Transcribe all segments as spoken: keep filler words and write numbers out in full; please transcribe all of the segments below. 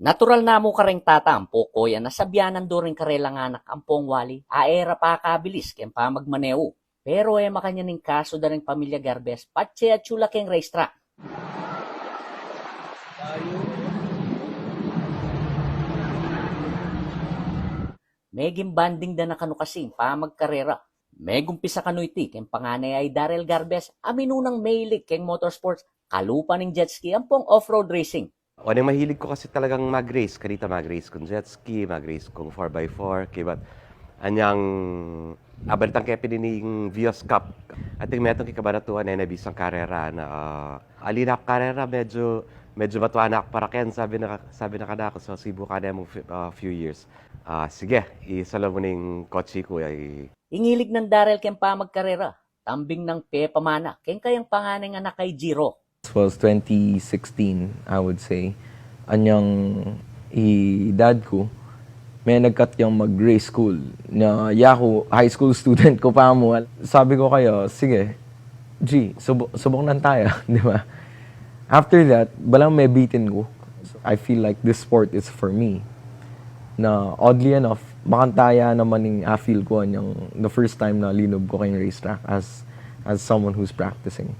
Natural na mu kareng tata ampong koya na sabianan do ring karelang anak ampong wali, a e ra pakabilis keng pamagmaneu. Pero e makanyan ing kaso da ring pamilya Garbes, patse atsu la keng racetrack. Meging bonding da na kanu kasi ing pamagkarera. Megumpisa kanu iti keng pangane a i Darrell Garbes, a minunang mahilig keng motorsports, kalupa ning jet ski ampong off-road racing. O, ning mahilig ku kasi talagang mag-race. Kanita mag-race kung jet ski, mag-race kung four by four, kibat anyang abalitang ke pin ining Vios Cup. Ating metung keng kabanatuan e na bisang karera na, ah, ali na ku karera, medyo, medyo matua na ku para ken, sabi na, sabi na kanaku, so sibukan ne mung fi-, ah, few years. Ah, sige, isala mu ning kotse ku, ay. Ing hilig nang Darrell keng pamagkarera, tambing nang pepamana keng kayang panganeng anak a i Giro. This was twenty sixteen, I would say. Anyang i dad ku, me nagkat yang mag-race school. Na yaku, high school student ku pa mu. Sabi ku kaya, sige, G, subu-, subuk nang taya, di ba? After that, balang mebitin ku, I feel like this sport is for me. Na oddly enough, makanta ya naman ing a-feel ku anyang the first time na linub ku keng racetrack as, as someone who's practicing.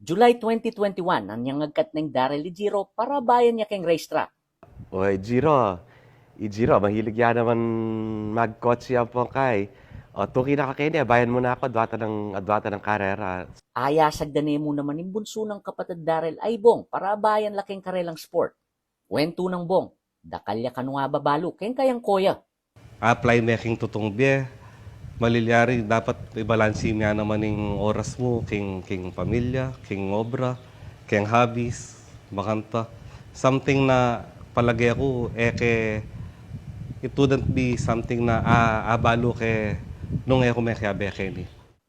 July twenty twenty-one, anyang agkat neng Darrell i Giro para abayan ya keng racetrack. O, i Giro. I Giro, mahilig ya naman magkotse ampong kay. O, tuki na ka keni, abayan mu na ku, adwata nang, adwata nang karera. Ayasag da ne mu naman ing bunsu nang kapatad Darrell a i Bong para abayan la keng karelang sport. Kwentu nang Bong, dakal ya kanu ababalu keng kayang koya. A-apply me king tutung bie, malilyari dapat ibalansi me naman ing oras mu king, king pamilya, king obra, king hobbies, makanta. Something na palage ku, e ke, it wouldn't be something na a-, abalu ke nung e ku mekiabe keni.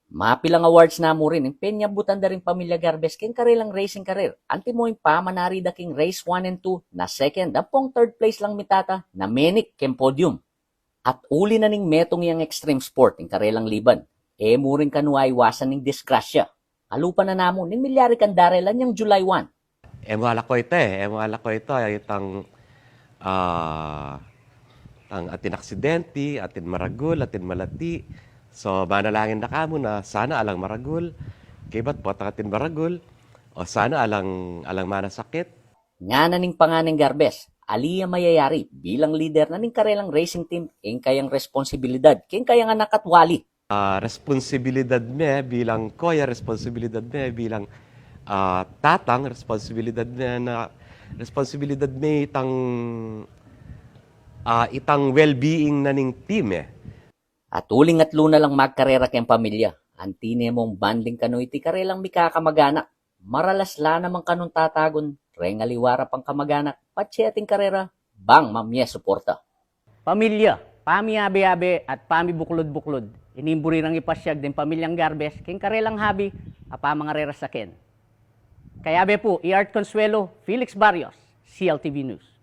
Mapilang awards na mu rin ing penyabutan da ring pamilya Garbes keng karelang racing career. Antimo ing pamanari da king race one and two na second ampong third place lang mitata na menik keng podium. At uli na ning metung yang extreme sport ing karelang liban, e mu rin kanu aiwasan ning disgrasya. Kalupa na namu ning milyari kang Darrell anyang July one. E mu alako ita, e mu alako ita, itang, ah, tang atin aksidenti, atin maragul, atin malati. So, manalangin da kamu na sana alang maragul, kibat potang atin maragul, o sana alang, alang manasakit. Ngana ning panganeng Garbes, ali ya mayayari bilang lider na ning karelang racing team, ing kayang responsibilidad keng kayang anak at wali. Ah, responsibilidad me bilang koya, responsibilidad me bilang, ah, tatang, responsibilidad me na, responsibilidad me itang, ah, itang well-being na ning team e. At uling atlu na lang magkarera keng pamilya, anti ne mung bonding kanu iti karelang mikakamag-anak. Maralas la namang kanung tatagun, reng aliwa ra pang kamag-anak, patse ating karera, bang mamye suporta. Pamilya, pamiabe-abe at pamibuklud-buklud, ini ing buri rang ipasyag deng pamilyang Garbes keng karelang hobby a pamangarera saken. Kayabe pu i Art Consuelo, Felix Barrios, C L T V News.